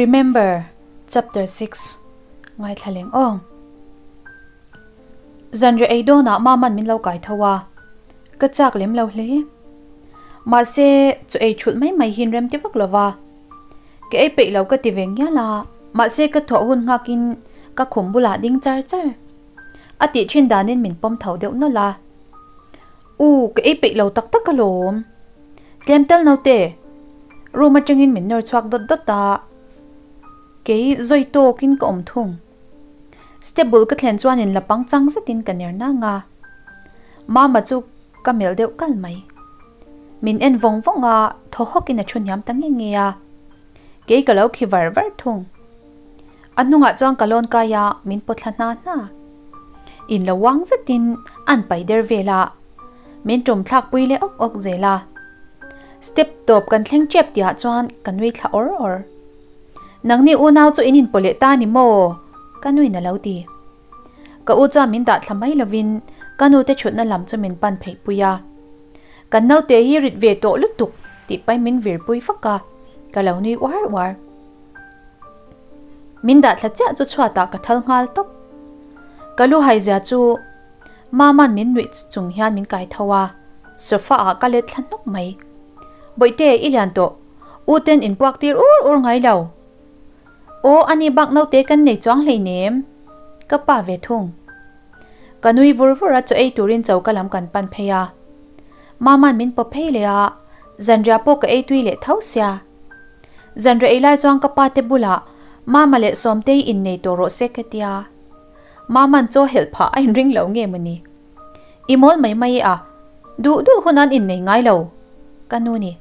Remember Chapter 6 Ngaithla leng aw. Zanriah ei dawnah Maman min lo kai tho a, ka chak lem lo hle. Mahse, chu ei thulh mai mai hian rem ti vak lo va. Ka ei peih lo ka ti ve ngial a, mahse ka thawh hun nghakin ka khum bulah ding char char. A tih thin danin min pawm tho deuh nawlh a. U, ka ei peih lo tak tak alawm. Tlem tel naute. Room atangin min nawr chhuak dawt dawt a, kei zawi tawkin ka awm thung. Step bul ka thlen chuan in la pangchang zetin ka ner nang a. Mama chu ka melh deuh kal mai. Min en vawng vawng a, thaw hawkin a thu hniam ta nge nge a. Kei ka lo khi var var thung. A hnungah chuan ka lawn kai a, min pawt thla hna hna. In lo uang zetin an pai der vel a, min tum thlak pui leh awk awk zel a. Step tawp kan thleng tep tihah chuan ka nui thla awr awr. Nangni unau chu in inpawh leh ta ni maw? Ka nuin a lo ti. Ka u chuan min dah thla mai lovin ka nute thutna lam chu min pan pheih pui a. Kan naute hi rit ve tawh lutuk tih pahin min vir pui fak a, ka lo nui uar uar. Min dah thla chiah chu chhuatah ka thal nghal tawp. Ka lu haizia chu Mama'n min nuih chung hian min kai tho a, sofa ah ka let thla hnawk mai. Bawihte, i lian tawh. U ten in puak tir ur ur ngai lo. Aw, ani bak naute kan nei chuang hleinem. Ka pa ve thung. Ka nui vur vur a, chaw ei turin choka lam kan pan phei a. Mama'n min pawp phei leh a, zanriah pawh ka ei tui leh tho sia. Zanriah ei lai chuan ka pa te bulah Mama leh Sawmtei innei tawh rawh se ka tia. Mama'n chaw helh phah a inring lo nge mawni? I mawl mai mai e a, duh duh hun an innei ngai lo, ka nu ni.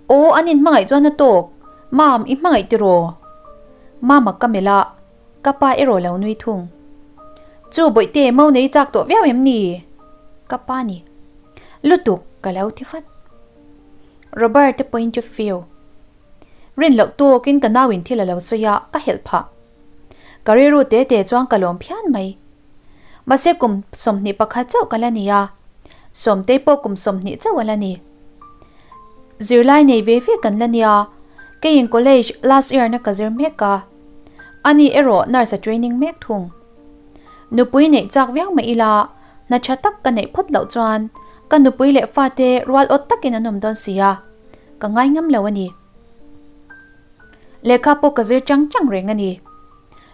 Aw, an inhmangaih chuan a tawk, Mam, i hmangaih tiraw? Mama ka melh a, ka pa erawh lo nui thung. Chu bawihte mo nei chak tawh viau em ni? Ka pa ni. Lutuk, ka lo ti vat. Robert te point of view. Rin loh tawkin ka nauin thil a lo sawi a, ka helh phah. Ka rilru te te chuan ka lawm phian mai. Mahse kum 21 chauh ka la ni a, Sawmtei pawh kum 20 chauh a la ni. Zirlai nei ve ve kan la nia, keiin college last year na ka zir mek a, ani erawh nurse a training mek thung. Nupui neih chak viau mai ila, hna tha tak ka neih phawt loh chuan ka nupui leh fate rual awt takin an awm dawn si a, ka ngai ngam lo a ni. Lehkha pawh ka zir chang chang reng a ni.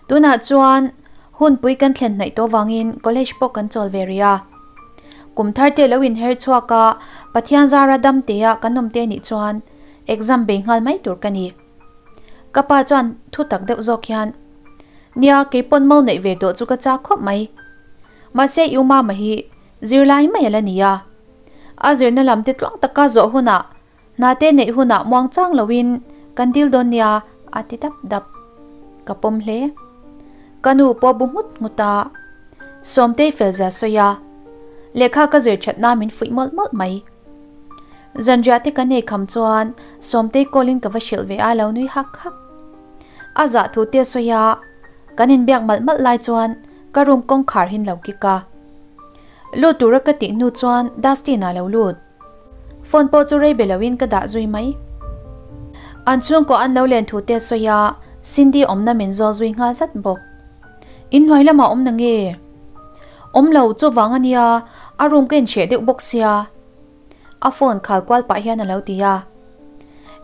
Tunah chuan hunpui kan thlen hnaih tawh vangin college pawh kan chawl ve rih a. Kum thar te lo inher chhuak a, Pathian zara dam tea kan awm te nih chuan exam bei nghal mai tur ka ni. Ka pa chuan thu tak deuh zawk hian, Nia, kei pawn mo neih ve tawh chu ka chak khawp mai. Mahse i u mama hi zirlai mai a la ni a. A zirna lam te tluang taka zawh hunah Hnate neih hunah muang chang loin kan dil dawn nia a ti dap dap. Ka pawm hle. Ka nu pawh bu nghut nghut a, Sawmtei fel zia sawi a, lehkha ka zir that na min fuih mawlh mawlh mai. Zanriah te kan ei kham chuan Sawmtei call in ka va hrilh ve a lo nui hak hak. A zah thu te sawi a, kan inbiak malh malh lai chuan ka room kawngkhar hin lo kik a. Lut tura ka tih hnu chuan Dustin a lo lut. Phone pawh chu rei be loin ka dah zui mai. An chhungkaw an lo len thu te sawi a, Cindy awmna min zawl zui nghal zat bawk. Inhnuai lamah awm na nge? Awm lo, chuvang a nia, a room ka inhreh deuh bawk sia. A phone khal kual pah hian a lo ti a.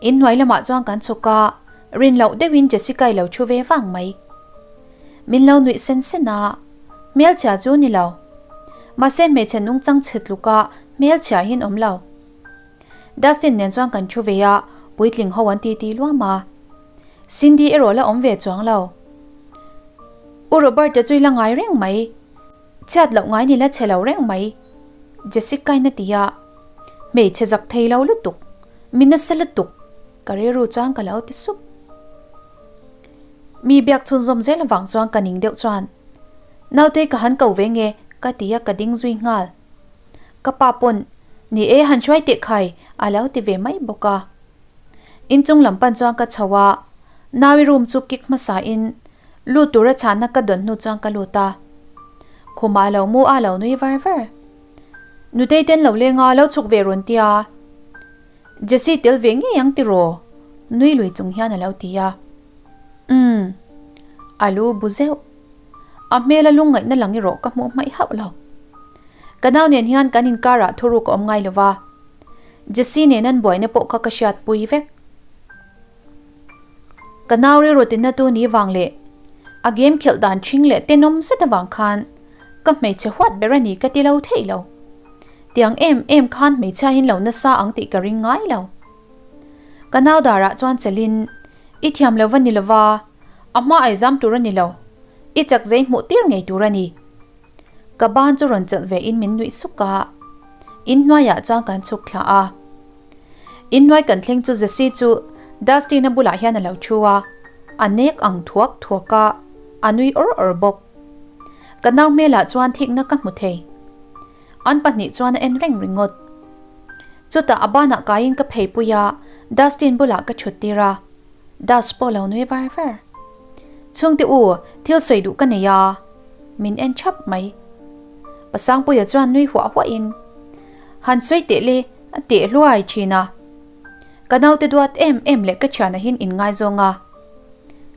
Inhnuai lamah chuan kan chhuk a, rin loh deuhin Jessica-i lo thu ve vang mai. Min lo nuih sen sen a, hmelchhia chu ni lo. Mahse hmeichhe nungchang chhe tluka hmelchhia hian awm lo. Dustin nen chuan kan thu ve a, puitling ho an titi luam a. Cindy erawh la awm ve chuang lo. U Robert-a chu i la ngai reng mai. Chhiat loh ngai ni la chhe lo reng mai. Jessica-in a ti a, hmeichhe zak thei lo lutuk, mi nasa lutuk, ka rilru chuan ka lo ti sup. Mi biak chhunzawm zel avang chuan ka ning deuh chuan, Nautei ka han ko ve nge? ka ti a ka ding zui nghal. Ka pa pawn, Ni e, han hruai teh khai, a lo ti ve mai bawk a. Inchung lam pan chuan ka chho a, Naui room chu kick hmasa in lut tura chhahna ka dawn hnu chuan ka lut a. Khumah a lo mu a, a lo nui var var. Nutei ten lo leng a, lo chhuk ve rawn tia. Jessie tel ve ngei ang tiraw? Nui lui chung hian a lo ti a. Umm. A lu bu zeuh. A hmela lungngaihna lang erawh ka hmuh hmaih hauh lo. Ka nau nen hian kan inkarah thuruk a awm ngai lo va, Jessie nen an buaina pawh kha ka hriatpui vek. Ka nau rilru tinna tu ni vang leh a game khelh dan ṭhing leh tenawm zet avang khan ka hmeichhe huat ber a ni ka ti lo theih lo. Tiang em em khan hmeichhia in lo nasa ang tih ka ring ngai lo. Ka nau darah chuan chelin, I thiam lo va ni lova, a hma ai zam tur a ni lo, i chak zei hmuh tir ngei tur a ni. Ka ban chu rawn chelh ve in min nuih suk a, in hnuaiah chuan kan chhuk thla a. In hnuai kan thleng chu Jessie chu Dustin-a bulah hian a lo thu a, a nek ang thuak thuak a, a nui awr awr bawk. Ka nau hmelah chuan thikna ka hmu thei. An pahnih chuan a en reng ringawt. Chutah a banah kaiin ka phei pui a, Dustin bulah ka chhut tir a. Dust pawh lo nui var var. Chhungte u, thil sawi duh ka nei a. Min en thap mai. Pasangpuia chuan nui huah huahin, Han sawi teh le, a teh hluai thin a. Ka naute duat em em leh ka thian ahin inngaizawng a.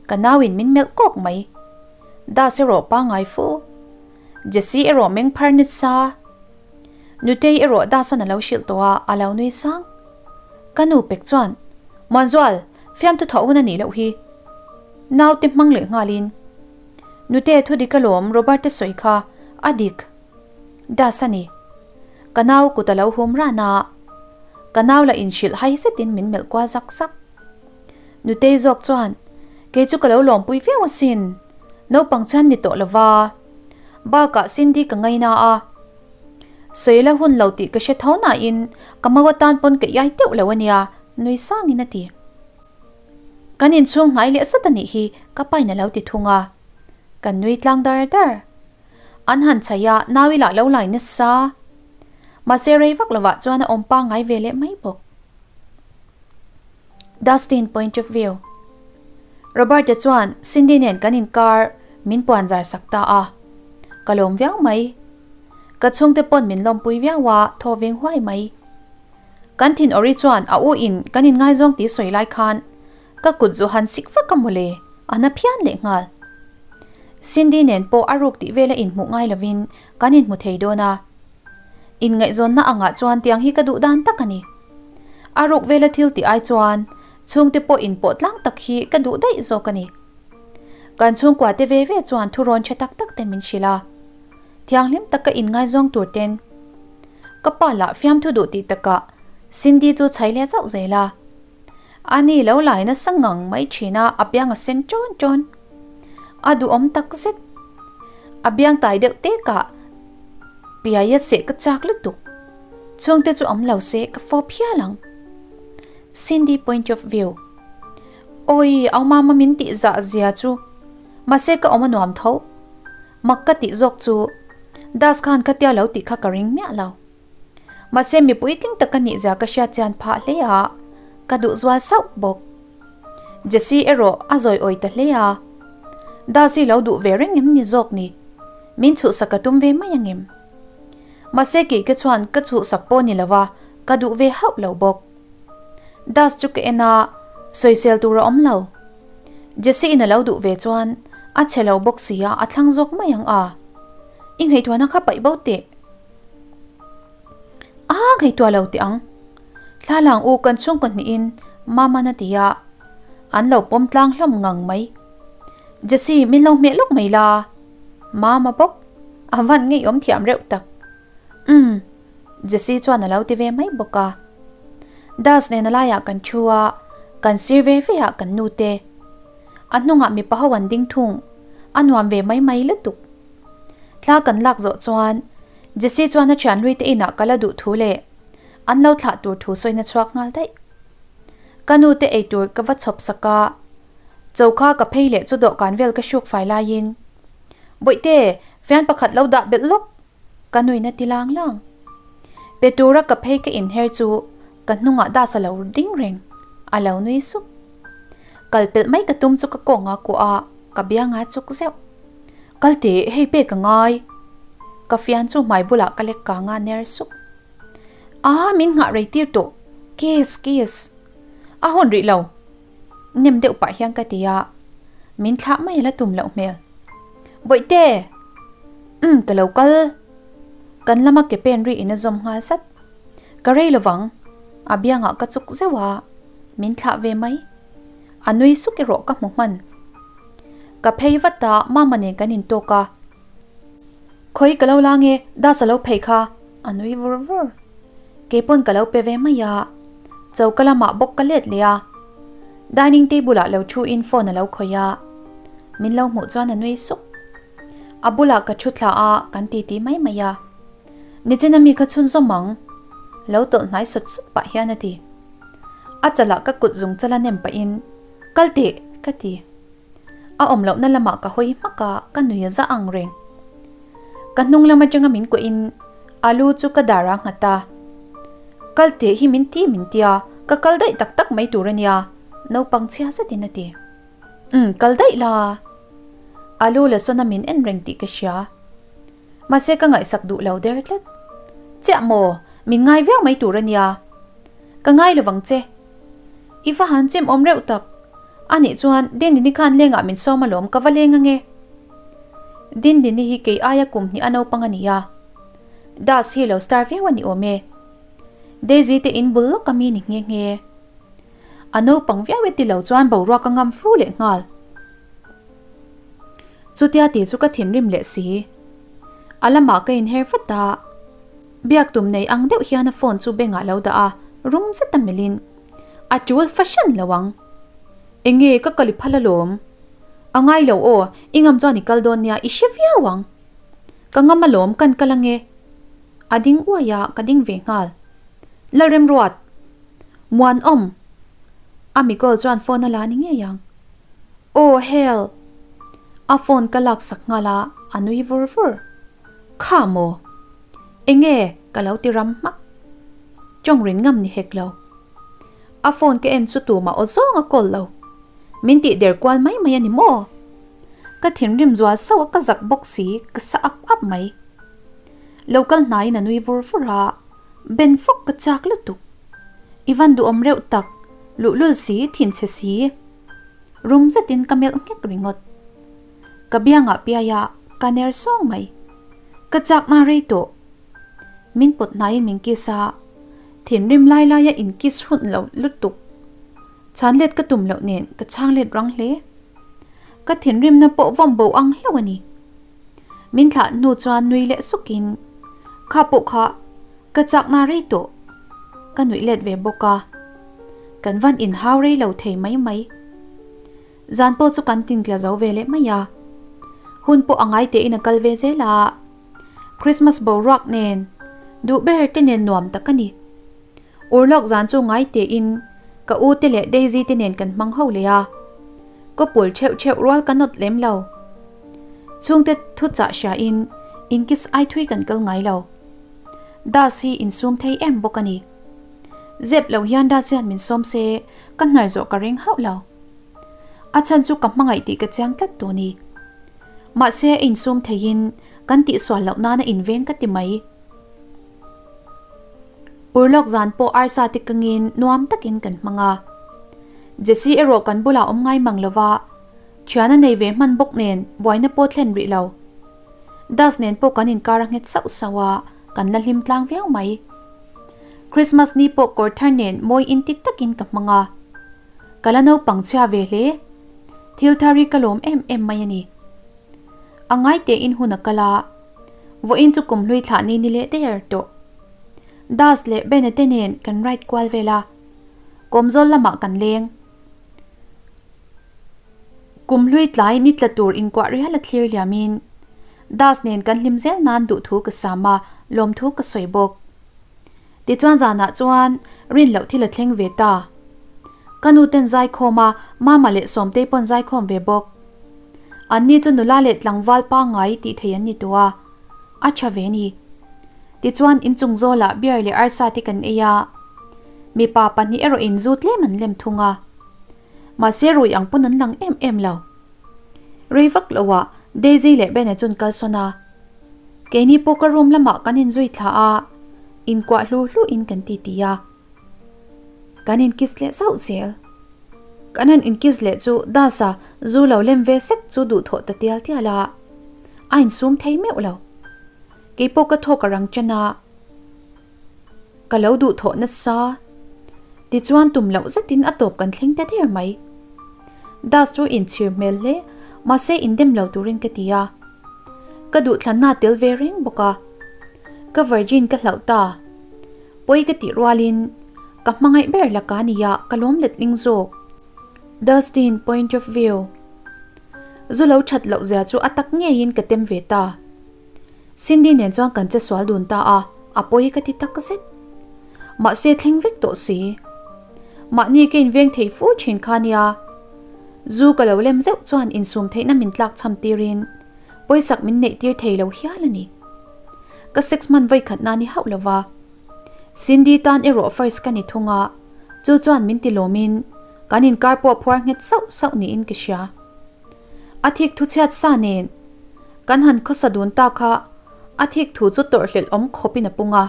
Ka nauin min melh kawk mai. Dust erawh pangngai fu. Jessie erawh meng phar nasa. Nutei erawh Dasan a lo hrilh tawh a, a lo nui sang. Ka nu pek chuan, Muanzual, fiamthu thawh hun a nih loh hi. Naute hmang leh nghalin, Nute, thu dik alawm, Robert te sawi kha a dik. Das a ni. Ka nau kut a lo hum ran a, ka nau lah inhrilh hai zetin min melh kual zak zak. Nutei zawk chuan, Kei chu ka lo lawmpui viau asin, naupang chuan ni tawh lova, bakah Cindy ka ngaina a, sawi la hun lo tih ka hre tho nain ka mau atan pawn ka iai teuh lo ania, nui sangin a ti. Kan inchhung hnai leh sawt a nih hi ka pain a lo ti thung a, kan nui tlang dar dar. An han chhaih a, nau ila lo lai nasa. Mahse rei vak lovah chuan a awm pangngai ve leh mai bawk. Dustin point of view. Robert-a chuan Cindy nen kan inkar min puan zar sak ta a. Ka lawm viau mai. Ka chhungte pawn min lawmpui viau a, thaw veng huai mai. Kan thin awri chuan a u in kan inngaizawng tih sawi lai khan ka kut zu han sik vak a mawle, a na phian leh nghal. Cindy nen pawh a ruk tih vela inhmuh ngai lovin kan inhmu thei dawn a. Inngaihzawnna angah chuan tiang hi ka duh dan tak a ni. A ruk vela thil tih ai chuan chhungte pawh inpawh tlang tak hi ka duh daih zawk a ni. Kan chhungkua te ve ve chuan thurawn tha tak tak te min hrilh a. Thianghlim taka inngaizawng tur ten ka pa lah fiamthu duh tih takah Cindy chu chhai leh chauh zel a. Ani lo lai nasa ngang mai thin a, a biang a sen ṭawn ṭawn. A duhawm tak zet. A biang tai deuh tekah piai a seh ka chak lutuk. Chhungte chu awm lo se ka fawp hial ang. Cindy point of view. Awi, au mama min tih zah zia chu. Mahse ka awm a nuam tho. Mak ka tih zawk chu Das khan khatia lo tih kha ka ring miah lo. Mahse mipui tling tak ka nih zia ka hriat chian phah hle a, ka duh zual sauh bawk. Jessie erawh a zawi awi ta hle a, Daisy lo duh ve reng em ni zawk ni? Min chhuhsak ka tum ve mai angem? Mahse kei ka chuan ka chhuhsak pawh ni lova ka duh ve hauh lo bawk. Das chu ka en a, sawisel tur a awm lo. Jessie in a lo duh ve chuan a chhe lo bawk sia a thlang zawk mai ang a. I ngaihtuahna kha paih bo teh. A ngaihtuah lo teh ang. Thlalang u kan chhungkaw hnihin Maman a ti a, an lo pawm tlang hlawm ngang mai. Jessie min lo hmeh lawk mai la. Mama bawk, a van ngeiawm thiam reuh tak. Umm, Jessie chuan a lo ti ve mai bawk a. Das nen a laiah kan thu a, kan sir ve ve ah kan nu te. A hnungah mipa ho an ding thung, a nuam ve mai mai lutuk. Thla kan lak zawh chuan Jessie chuan a thian hlui te inah ka la duh thu leh an lo thlah tur thu sawina chhuak nghal daih. Ka nu te eitur ka va chhawp sak a, chokha ka phei leh chu dawhkan vel ka hruk fai laiin, Bawihte, fian pakhat lo dah belh lawk! Ka nuina ti lang lang. Pe tura ka phei ka inher chu ka hnungah das a lo ding reng, a lo nui sup. Kal pelh mai ka tum chu ka kawnga kuah a, ka bianga chuk zeuh. Kal teh, hei pek a ngai. Ka fian chu hmai bulah ka lek kang a ner sup. Aa, min nghah rei tir tawh. Kiss, kiss. A hun rih lo. Nem deuh pah hian ka ti a. Min thlah mai a la tum loh hmel. Bawihte! Umm, ka lo kal. Kan lama ke pen ri in a zawm nghal sat. Ka rei lovang. A biangah ka chuk zeuh a, min thlah ve mai. A nui suk erawh ka hmu hman. Ka phei vat a, mama nen kan intawk a. Khawi ka lo la nge, Das a lo phei kha, a nui vur vur. Keipawn ka lo pe ve mai a, choka lamah bawk ka let leh a. Dining table ah lo thu in phone a lo khawih a, min lo hmuh chuan a nui suk. A bulah ka thu thla a, kan titi mai mai a. Nichin ami kha chhunzawm ang, lo tawlh hnai sawt sawt pah hian a ti. A chalah ka kut zung chala nem pahin, Kal teh, ka ti. A awm lohna lamah ka hawi hmak a, ka nui a za ang reng. Ka hnung lam atanga min kuahin a lu chu ka dar a nghat a. Kal teh hi min ti min tia, ka kal daih tak tak mai tur a nia, naupang chhia zetin a ti. Umm, kal daih la. A lu la sawn a min en reng tih ka hria. Mahse ka ngaihsak duh lo der tlat. Chiah maw, min ngai viau mai tur a nia. Ka ngai lovang che. I va han chim awm reuh tak. A nih chuan Dindini khan lengah min sawm alawm ka va leng ange. Dindini hi kei aia kum hnih a naupang a ni a. Das hi lo star viau a ni awm e. Daisy te in bul lawk a mi ni nghe nghe. A naupang viau e ti lo chuan boruak a ngam fu leh nghal. Chutia ti chu ka thinrim leh si. A lamah ka inher vat a. Biak tum nei ang deuh hian a phone chu bengah lo dah a, rum zet a melhin, A tul fahran lo ang. Enge ka kal i phal alawm. A ngai lo aw, i ngam chuan i kal dawn nia, i hre viau ang. Ka ngam alawm, kan kal ange. A ding uai a, ka ding ve nghal. Lalremruat! Muanawm! A mikawl chuan phone a la ni ngei ang. Aw hell! A phone ka laksak nghal a, a nui vur vur. Kha maw? Enge ka lo ti ram hmak. Tawng rin ngam ni hek lo. A phone ka en chu tumah aw zawng a call lo. Min tih der kual mai mai a ni maw? Ka thinrim zual sauh a ka zak bawk si ka sa ap ap mai. Lo kal hnaiin a nui vur vur a, ben fawk ka chak lutuk. I van duhawm reuh tak, luhlul si, thinchhe si. Rum zetin ka melh nghek ringawt. Ka biangah piai a, ka ner sawng mai. Ka chak na rei tawh. Min pawt hnaiin min kiss a, thinrim lai laia in kiss hun lo lutuk. Chhan let ka tum loh nen ka chhang let rang hle. Ka thinrimna pawh vawm bo ang hlauh a ni. Min thlah hnu chuan nui leh sukin, Kha pawh kha Ka chakna rei tawh. Ka nuih let ve bawk a. Kan van inhau rei lo thei mai mai. Zan pawh chu kan tintla zo ve leh mai a. Hun pawh a ngai tein a kal ve zel a. Christmas boruak nen, duh ber te nen nuam tak a ni. Urlawk zan chu ngai tein ka u te leh Daisy te nen kan hmang ho leh a. Kawpul theuh theuh rual ka nawt lem lo. Chhungte thuchah hriain inkiss ai thui kan kal ngai lo. Das hi insum thei em bawk a ni. Zep lo hian Das hian min sawm se ka hnar zawh ka ring hauh lo. A chhan chu ka hmangaih tih ka chiang tlat tawh ni. Mahse a insum theiin kan tihsual loh nana inveng ka ti mai. Urlawk zan pawh arsa te kangin nuam takin kan hmang a. Jessie erawh kan bulah awm ngai mang lova, thian a nei ve hman bawk nen buaina pawh thlen rih lo. Das nen pawh kan inkar a nghet sauh sauh a, kan la hlim tlang viau mai. Christmas ni pawh kawr thar nen mawi inti takin ka hmang a. Ka la naupang chhia ve hle. Thil thar hi ka lawm em em mai a ni. A ngai tein hun a kal a, vawiin chu kum hlui thlah ni ni leh der tawh. Das leh Bena te nen kan ride kual vel a, kawmzawl lamah kan leng. Kum hlui tlai ni tla tur inkuah rial a thlir liamin Das nen kan hlim zel nan duhthu ka sam a, lawmthu ka sawi bawk. Tichuan zanah chuan rin loh thil a thleng ve ta. Ka nu ten zaikhawm a, Mama leh Sawmtei pawn zaikhawm ve bawk. Anni chu nula leh tlangval pangngai tih thei an ni tawh a, a tha ve ni. Tichuan inchung zawlah beer leh arsa te kan ei a, mipa pahnih erawh in zu tlem an lem thung a. Mahse rui ang pawn an lang em em lo. Rei vak loah Daisy leh Bena chuan kalsawn a. Keini pawh ka room lamah kan inzui thla a, inkuah hlu hlu in kan ti ti a. Kan in kiss leh zauh zel. Kan han inkiss leh chu Das-a zu lo lem ve sek chu duhthawh ta tial tial a, a insum thei meuh lo. Keipawh ka thawk a rang ṭan a, ka lo duhthawh nasa. Tichuan tum loh zetin a tawp kan thleng ta der mai. Das chu inchhir hmel hle, mahse indem lo turin ka ti a. Ka duhthlanna tel ve reng bawk a. Ka virgin ka hlauh ta. Pawi ka tih rualin ka hmangaih ber la ka nia ka lawm letling zawk. Dustin point of view. Zu lo that loh zia chu a tak ngeiin ka tem ve ta. Cindy nen chuan kan che sual dun ta a, a pawi ka ti tak zet. Mahse thleng vek tawh si. Mahni ka inveng thei fu thin kha nia. Zu ka lo lem zeuh chuan insum theihna min tlak cham tirin pawisak min neih tir thei lo hial a ni. Ka sex hman vawi khat na ni hauh lova. Cindy tan erawh first ka ni thung a, chu chuan min ti lawmin kan inkar pawh a phuar nghet sauh sauh niin ka hria. A thik thu chhiat sa nen kan han khawsa dun ta kha a thik thu chu tawrhhlelh awm khawpin a pung a.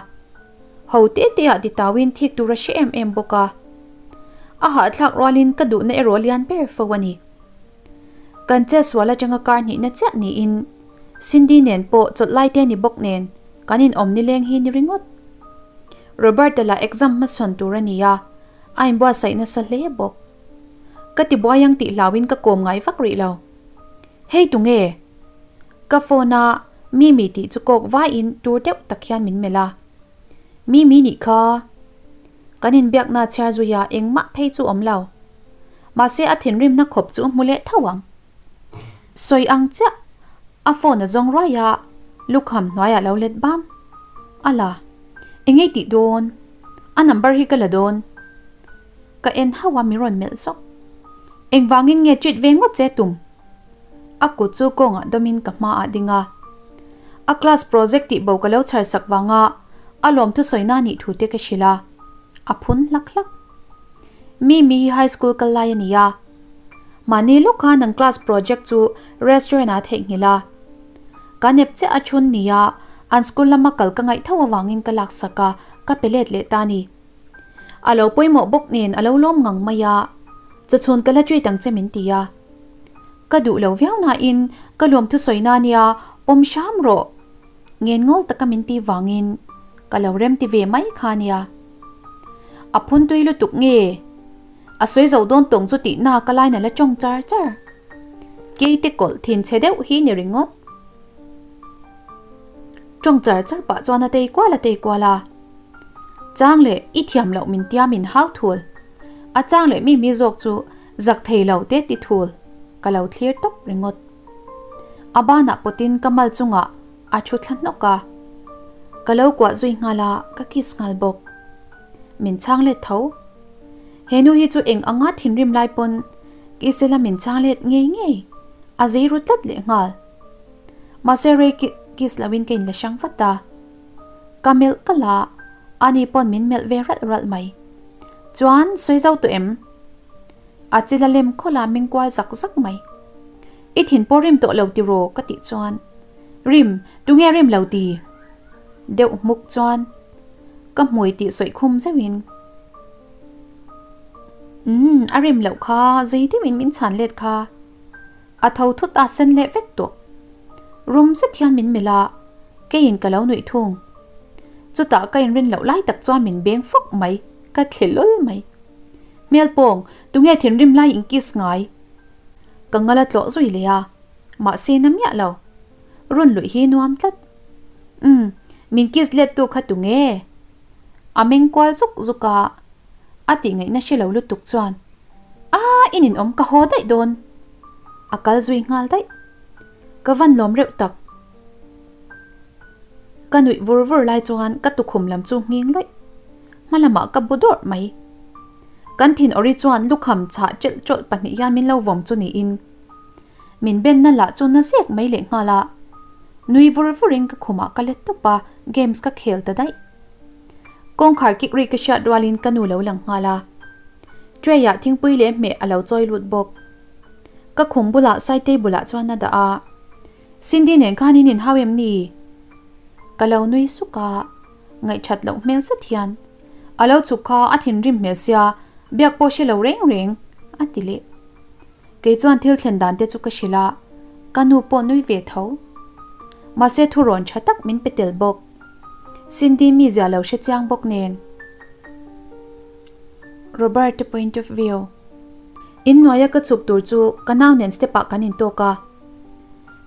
Ho te te ah titauin thik tur a hre em em bawk a. A hahthlak rualin ka duhna erawh lian ber fo a ni. Kan chetsual atanga kar hnihna chiah niin Cindy nen pawh chawlh lai te ni bawk nen kan inawm nileng hi ni ringawt. Robert-a lah exam hmasawn tur a ni a, a inbuatsaih nasa hle bawk. Ka ti buai ang tih hlauin ka kawm ngai vak rih lo. Hei tunge? Ka phone a Mimi tih chu kawk vaiin tur deuh tak hian min melh a. Mimi nih kha. Kan inbiakna chhiar zuia engmah phei chu awm lo. Mahse a thinrimna khawp chu hmu leh tho ang. Sawi ang chiah, a phone a zawng ruai a, lukham hnuaiah lo let bam. A la, engei tih dawn? A number hi ka la dawn. Ka en hauh a mi rawn melh zawk. Engvangin nge treat ve ngawt che tum? A kut chu kawngah dawmin ka hmaah ding a. A class project tih bo ka lo chhar sak vanga a lawm thusawi na nih thu te ka hrilh a. A phun hlak hlak. Mimi hi high school kal lai a ni a. Mahni lawk khan an class project chu restaurant ah theihnghilh a. Ka nep chiah a chhun nia an school lama kal ka ngaih tho avangin ka laksak a, ka pe let leh ta a ni. A lo pawimawh bawk nen a lo lawm ngang mai a, chawchhun ka la treat ang che min ti a. Ka duh lo viau nain ka lawm thusawi na nia awm hram rawh. Ngen ngawl taka min ti vangin ka lo rem ti ve mai kha nia. A phun tui lutuk nge? A sawi zo dawn tawng chu tih na ka laina la tawng char char. Keite kawlh thin chhe deuh hi ni ringawt. Tawng char char pah chuan a tei kual a tei kual a. Chang leh i thiam loh min tia min hau thul. A chang leh mi mi zawk chu zak thei lo te ti thul. Ka lo thlir tawp ringawt. A banah pawtin ka mal chungah a thu thla hnawk a. Ka lo kuah zui nghal a, ka kiss nghal bawk. Min chhang let tho. He nu hi chu eng anga thinrim lai pawn Kisela min chhang let ngei ngei. A zei ru tlat leh nghal. Mahse rei kiss loin ka inla hrang vat a. Ka melh ka la, ani pawn min melh ve ralh ralh mai. Chuan sawi zo tawh em? A chil a lem khawlh a meng kual zak zak mai. I thin pawh rim tawh lo tiraw ka tih chuan Rim, tunge rim lo ti? Deuh hmuk chuan ka hmui tih sawi khum zeuhin Umm, a rim loh kha zei deuhin min chhan let kha. A tho thut a sen leh vek tawh. Rum zet hian min melh a, keiin ka lo nuih thung. Chutah ka inrin loh lai tak chuan min beng fawk mai, ka thli lul mai. Hmel pawng, tunge thinrim lai in kiss ngai? Ka ngal a tlawh zui leh a, mahse na miah lo. Run luih hi nuam tlat. Umm, min kiss let tu kha tunge? A meng kual zuk zuk a, a tih ngaihna hre lo lutuk chuan, A, i ninawm ka haw daih dawn. A kal zui nghal daih. Ka van lawm reuh tak. Ka nuih vur vur lai chuan ka tukhum lam chu nghing lawih. Hma lamah ka bu dawrh mai. Kan thin awri chuan lukham chhah chelh chawlh pahnih hian min lo vawm chu niin min benna lah chu na zek mai leh nghal a. Nui vur vurin ka khumah ka let tawp a, games ka khel ta daih. Kawngkhar kik ri ka hriat rualin ka nu lo lang nghal a. Tray ah thingpui leh hmeh a lo chawi lut bawk. Ka khum bulah side table ah chuan a dah a. Cindy nen khan in inhau em ni? Ka lo nui suk a, ngaihthat loh hmel zet hian a lo chhuk kha a thinrim hmel sia, biak pawh hre lo reng reng a ti leh. Kei chuan thil thlen dan te chu ka hrilh a, ka nu pawh nui ve tho. Mahse thurawn tha tak min pe tel bawk. Cindy mi zia lo hre chiang bawk nen. Robert-a point of view. Inhnuaia ka chhuk tur chu ka nau nen step ah kan intawk a.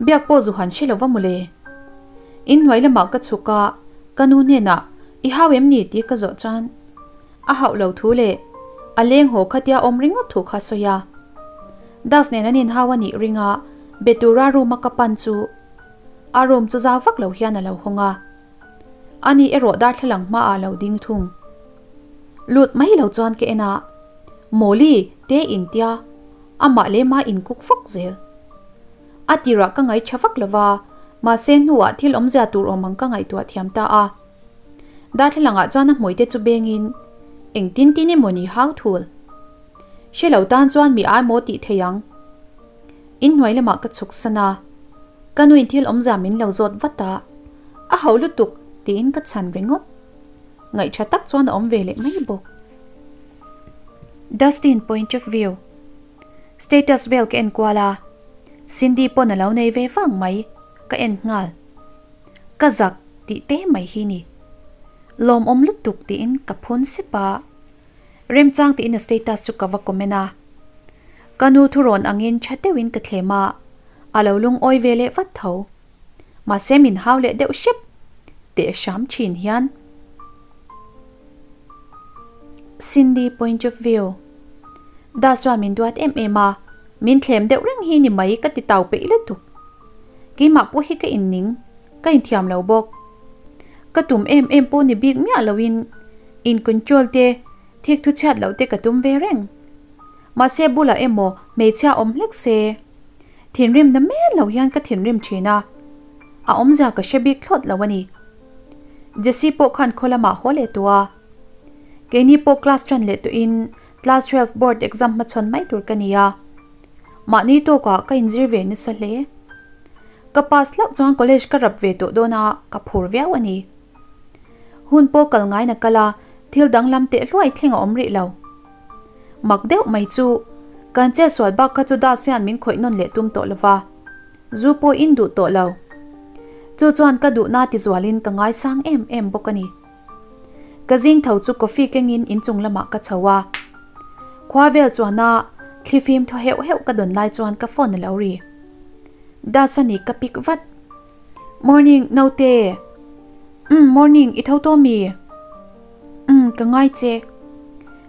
Biak pawh zu han hre lo va mawle. Inhnuai lamah ka chhuk a, ka nu hnenah i hau em ni tih ka zawh chuan a hauh lo thu leh a leng haw khatia awm ringawt thu kha sawi a. Das nen an inhau a nih ring a, be tura room a ka pan chu a room chu zau vak lo hian a lo hawng a. Ani erawh darthlalang hmaah a lo ding thung. Lut mai lo chuan ka en a, Mawli te intia amah leh mah inkuk fak zel. A tirah ka ngaihṭha vak lo va, mahse hnuah thil awmzia tur awm ang ka ngaihtuah thiam ta a. Darthlalangah chuan a hmuite chu bengin engtin tin emaw ni hau thul. Hre lo tan chuan mi ai maw tih thei ang. Inhnuai lamah ka chhuk san a, ka nuin thil awmzia min lo zawt vat a, a ho lutuk tiin ka chhan ringawt. Ngaihṭha tak chuan a awm ve leh mai bawk. Dustin point of view. Status vel ka en kual a, Cindy pawn a lo nei ve vang mai, ka en nghal. Ka zak tih te mai hi ni. Lawmawm lutuk tiin ka phun sep a, remchang tiin a status chu ka va comment a. Ka nu thurawn angin tha deuhin ka thlem a, a lo lungawi ve leh vat tho. Mahse min hau leh deuh hrep teh hram thin hian. Cindy point of view. Das chuan min duat em em a, min thlem deuh reng hi ni mai ka ti tau peih lutuk. Keimah pawh hi ka inning, ka inthiam lo bawk. Ka tum em em pawh ni bik miah loin in control te, thik thu chhiat loh te ka tum ve reng. Mahse bulah emaw hmeichhia awm hlek se. Thinrim na mel lo hian ka thinrim thin a, a awmzia ka hre bik thlawt lo a ni. Jessie pawh khan khaw lamah haw leh tawh a. Keini pawh class tan leh tawhin class 12 board exam hmachhawn mai tur ka ni a. Mahni tawkah ka inzir ve nasa hle. Ka pass hlauh chuan college ka rap ve tawh dawn a, ka phur viau a ni. Hun pawh kal ngain a kal a, thil danglam teh hluai thleng a awm rih lo. Mak deuh mai chu, kan chetsual bak kha chu Das hian min khawih nawn leh tum tawh lo va, zu pawh in duh tawh lo. Chu chuan ka duhna tizualin ka ngaisang em em bawk a ni. Ka zing tho chu coffee kengin inchung lamah ka chho a. Khua vel chuana thlifim thaw heuh heuh ka dawn lai chuan ka phone a lo ri. Das a ni ka pick vat. Morning naute. Umm morning i tho tawh mi? Umm ka ngai che.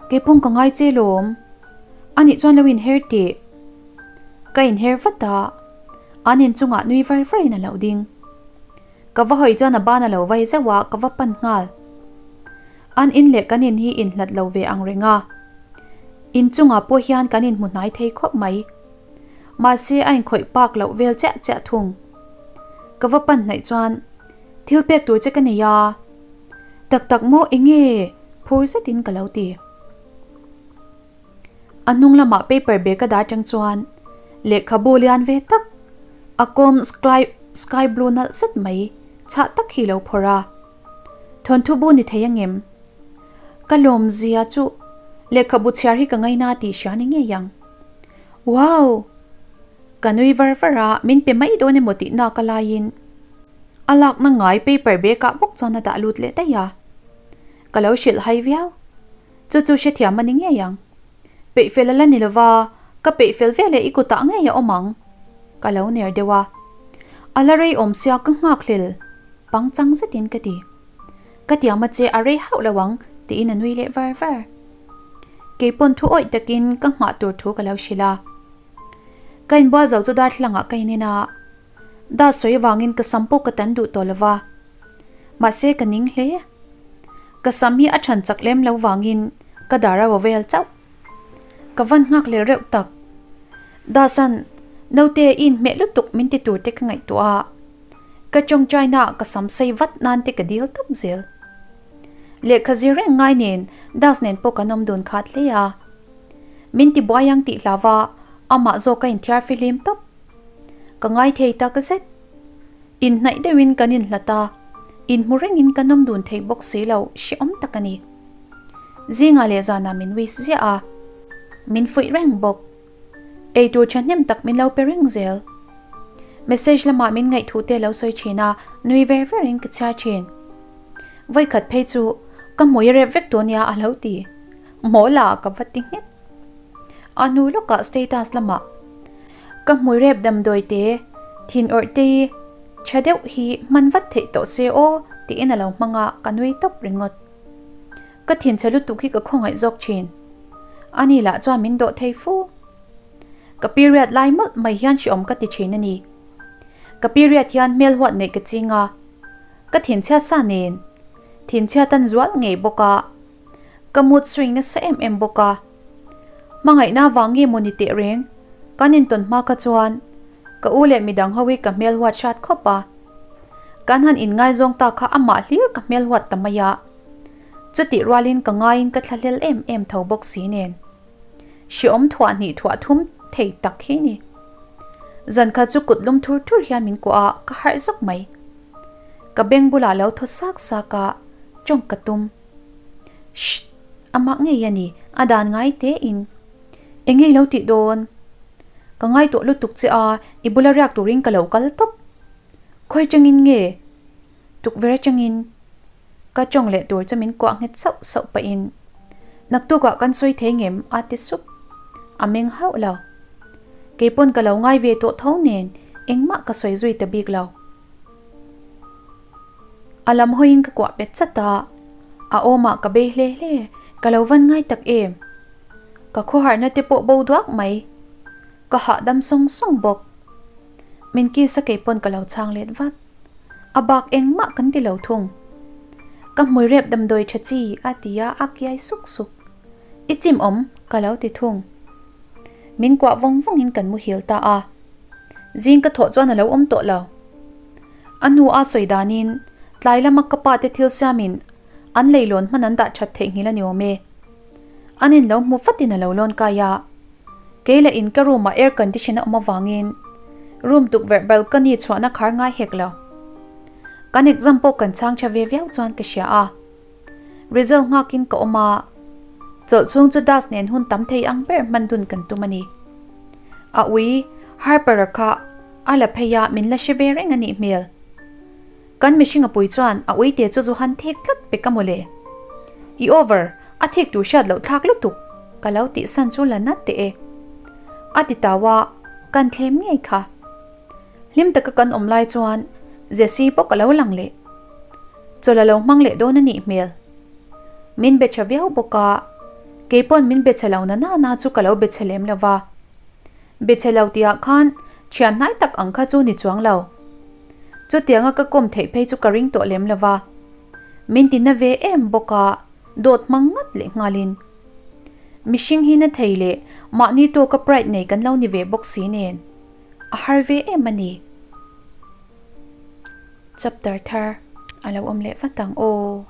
Keipawng ka ngai che lawm. Anih chuan lo inher tih. Ka inher vat a, an inchungah nui var varin a lo ding. Ka va hawi chuan a ban a lo vai zeuh a, ka va pan nghal. An in leh kan in hi inhlat lo ve ang reng a. Inchungah pawh hian kan inhmu hnai thei khawp mai. Mahse a inkhawih pak loh vel chiah chiah thung. Ka va pan hnaih chuan thil pek tur che ka nei a, tak tak maw eng nge phur zetin ka lo ti. A hnung lamah paper bag a dah atang chuan lehkhabu lian ve tak a kawm sky sky blue nalh zet mai chhah tak hi lo phawrh a. Thawnthu bu ni thei angem? Ka lawmzia chu lehkhabu chhiar hi ka ngaina tih hria ni ngei ang. Wow! Ka nui var var a, min pe mai dawn emaw tih nak a laiin a lakna ngai paper bag ah bawk chuan a dah lut leh daih a. Ka lo hrilh hai viau. Chu chu hrethiam a ni ngei ang. Peih fel a la ni lova, ka peih fel veleh i kutah ngei a awm ang. Ka lo ner deuh a. A la rei awm sia ka nghak hlel pangchang zetin ka ti. Ka tiam a che a rei hauh lo ang tiin a nui leh var var. Keipawn thu awih takin ka nghah tur thu ka lo hrilh a. Ka inbual zo chu darthlalangah ka inen a, da sawi avangin ka sam pawh ka tan duh tawh lo va. Mahse ka ning hle. Ka sam hi a than chak lem lo vangin ka dar a vel chauh. Ka van nghak leh reuh tak. Dasan, naute i inhmeh lutuk min ti tur te ka ngaihtuah a. Ka tawngtaina ah ka sam sei vat nan te ka dil tawp zel. Lehkha zir reng ngai nen Das nen pawh kan awm dun khat hle a. Min ti buai ang tih hlau a, amah zawk a inthiar fihlim tawp. Ka ngai thei tak zet. Inhnaih deuhin kan inhlat a, inhmu rengin kan awm dun thei bawk si lo hrehawm tak a ni. Zingah leh zanah min wish ziah a, min fuih reng bawk. Eitur thahnem tak min lo pe reng zel. Message lamah min ngaihthu te lo sawi thin a, nui ver verin ka chhiar thin. Vawikhat phei chu ka hmui rep vek tawh nia a lo ti. Mawla ka va ti nghet. A hnu lawkah status lamah ka hmui rep damdawi te, thin awrh te hi tha deuh hi hman vat theih tawh se aw tiin a lo hmang a, ka nui tawp ringawt. Ka thinchhe lutuk hi ka khawngaih zawk thin. Ani lah chuan min dawh thei fu. Ka period lai mawlh mai hian hreawm ka ti thin a ni. Ka period hian hmel huat neih ka ching a, ka thinchhiat sa nen thinchhiat an zual ngei bawk a, ka mood swing nasa em em bawk a. Hmangaihna vang nge maw ni teh reng, kan intawn hma kha chuan ka u leh midang ho hi ka hmel huat hrat khawp a. Kan han inngaizawng ta kha amah hlir ka hmel huat ta mai a. Chutih rualin ka ngaiin ka thlahlel em em tho bawk si nen. Hreawm thuah hnih thuah thum thei tak hi ni. Zan khat chu kut lum thur thur hian min kuah a, ka harh zawk mai. Ka beng bulah lo thaw sak sak a, tawng ka tum. Shh! Amah ngei a ni, a dan ngai tein. Eng ngei lo tih dawn? Ka ngaihtuah lutuk che a, i bula riak turin ka lo kal tawp. Khawi changin nge? Tukverh atangin ka tawng leh tur chu min kuah nghet sauh sauh pahin naktukah kan sawi thei ngem a ti sup. A meng hauh lo. Keipawn ka lo ngai ve tawh tho nen engmah ka sawi zui ta bik lo. A lam hawiin ka kuah pet chat a, a awmah ka bei hle hle, ka lo van ngai tak em. Ka khawharna te pawh bo duak mai. Ka hahdam sawng sawng bawk. Min kiss a keipawn ka lo chhang let vat. A bak engmah kan ti lo thung. Ka hmui rep damdawi tha chi a ti a, a kiai suk suk. I chim awm ka lo ti thung. Min kuah vawng vawngin kan muhil ta a. Zing ka thawh chuan a lo awm tawh lo. A hnu a sawi danin tlai lama ka pa te thil siamin an leilawn hman an dah that theihnghilh a ni awm e. An in lo hmu fatin a lo lawn kai a. Kei leh in ka room ah air condition a awm avangin room tukverh balcony chhuahna khar ngai hek lo. Kan exam pawh kan chhang tha ve viau chuan ka hria a. Result nghakin ka awm a, chawlh chhung chu Das nen hun tam thei ang ber hman dun kan tum a ni. A ui, Harper-a kha a la phei a min la hre ve reng a nih hmel. Kan mihring a pui chuan a uite chu zu han thik tlat pek a mawle. I over, a thik tur hriat loh thlak lutuk, ka lo tih san chu la nat teh e. A ti tau a, kan thlem ngei kha. Hlim taka kan awm lai chuan Jessie pawh ka lo lang leh. Chawlh a lo hmang leh dawn a nih hmel. Min be tha viau bawk a, keipawn min be chhe lo na na na chu ka lo be chhe lem lo va. Be chhe lo tihah khan thian hnai tak ang kha chu ni chuang lo. Chutianga ka kawm theih phei chu ka ring tawh lem lo va. Min ti na ve em bawk a, dawt hmang ngat leh nghalin. Mihring hi na thei leh mahni tawka pride nei kan lo ni ve bawk si nen, a har ve em a ni. Chapter thar a lo awm leh vat ang aw.